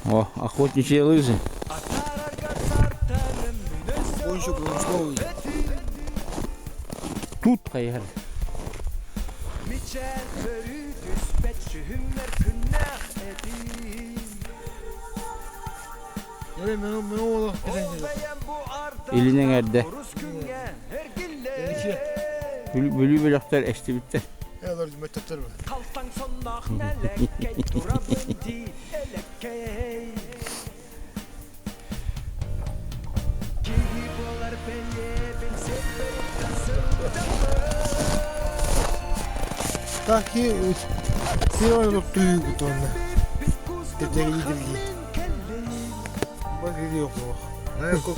О, охотничьи лыжи. Тут хайыһар. Илин эҥэрдэ. Бүлүү бөлөхтөр эстибиттэр. Так и первый туйгут онно. Тэтэрии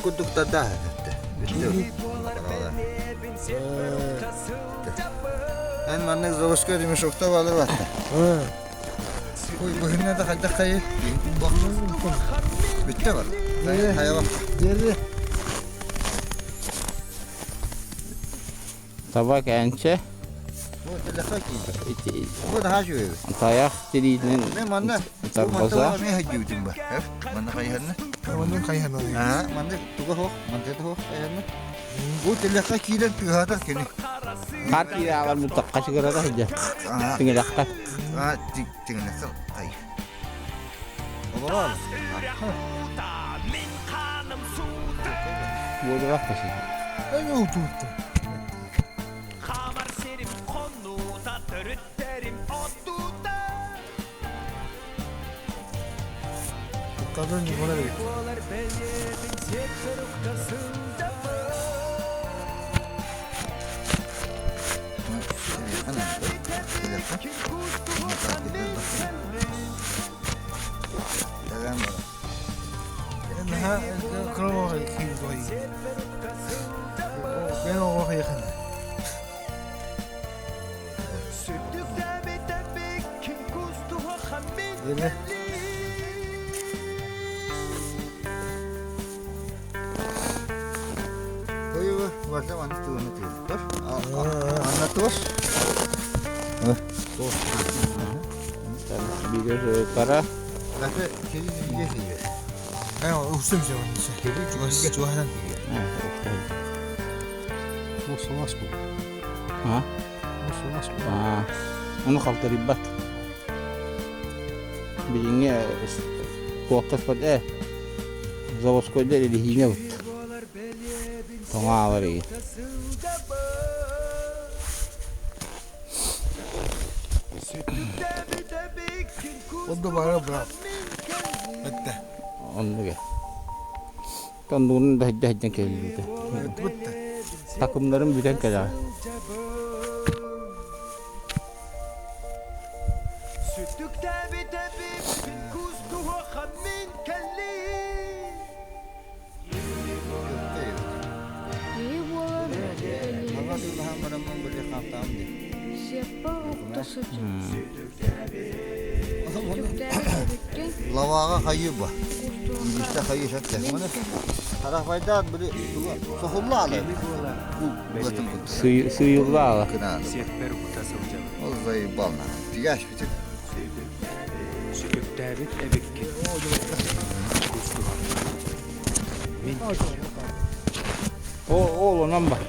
Курдук да Эн маннык заводской ремешокта баалар батта. Быһынна да хайдах хайы? Бүттэ бар. Хайа Таба кээнчэ. Тайах тириитинэн тарбаса. Бу телехха киирэн тыаһатар кини. Хаар киирэ аалар муттахха чыгырата сылдьар. Тиҥилэххэ. Тиҥилэххэ ай. Олорор. Буолуох кэсин. Эн утуутта. Хамар сирим хонуута, төрүттерим отута. Kadın bana bir. Буолар бэйэбин сиэппэр укта сылдьабын. Биир пара. А? А, ону халтарыйбат. Билиҥҥи куоттаспат ээ. Заводскойдар эриһиинэ бут. Тоҥо аалар Онно баара быраап. Этте. Оннуга. Тондугунун да сылдьа сылдьан кэлбитэ. Такымнарым бүтэн кэлэҕэ. Лаваҕа хайыы ба. Илиистэ хайыы сэтте. Харафайдаан били сохуллаалы. Сыйыллаалы. Ол заебал на. Тигаш битик. Сүтүктээбит эбиккин. Ол онон бар.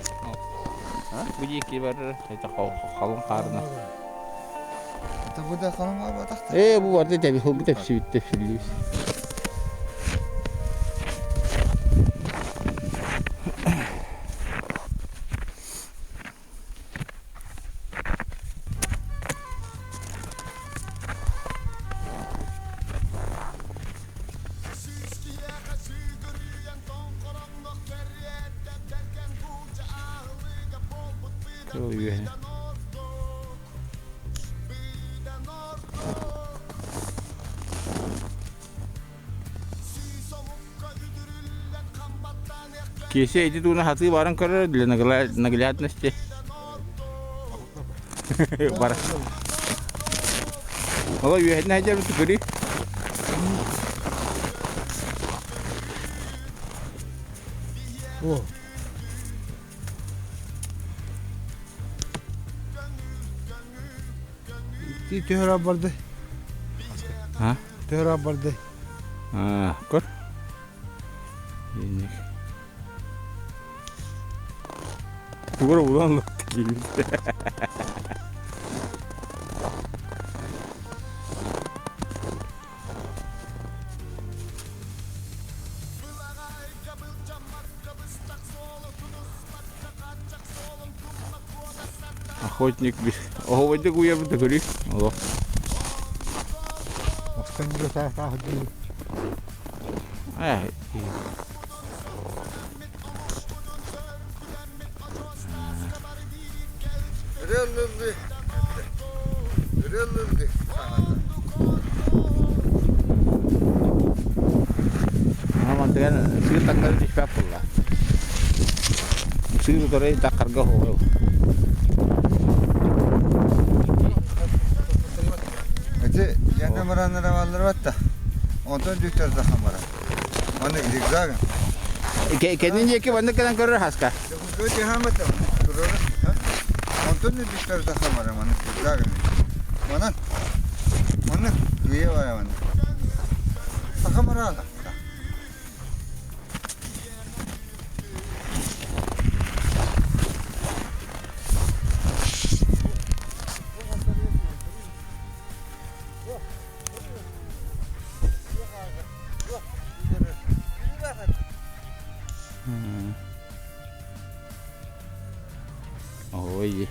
Бу диэки бар халыҥ хаарына. Это бу да халыҥ абатахта. Ээ бу барда тэби бу тэпсибит тэпсиллибит. Үөһэ. Киэсэ ити тууна хатыы баран көрөр для наглядности. Бар. Ола үөһэтин сылдьар көрүй. О. Ти төһөрө барды. А? Төһөрө барды. Аа, көр. Инник. Тугура улан лыкты киирбит. Охотник Оһуобайдык уйабыт да көрүй. Олох. Э, Rılıldı. Rılıldı. Мантыган сыыр таҥнары түспэт буолла. Сыыр утары таххарга оһуо. Ити yanı мыраннара баллар батта. Онтон дьүктэр тахан барар. Маннык зигзагын. Кэннин диэки маннык гынан көрөр хаска. Көтө хамата. Турар. Онтон дьүктэр тахан барар маннык зигзагын. Манан. Маннык кыйа бара маннык. Тахан барар. Ой.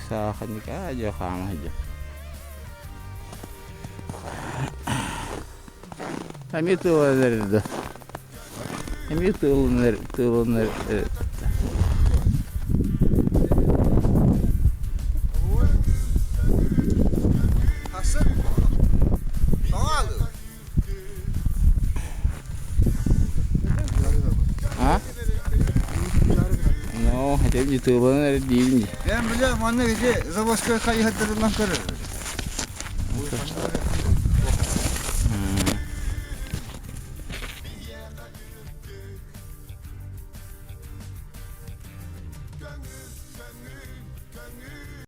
Сааханник аа хаама сылдьар. Эмиэ тыалан эрэр да. Эмиэ тыалан тыалан эрэр. А? Ну, хотя бы тыалан эрэр диибин дии. Ben biliyorum anne gece Zabasköy'e kayıhatlarından görür.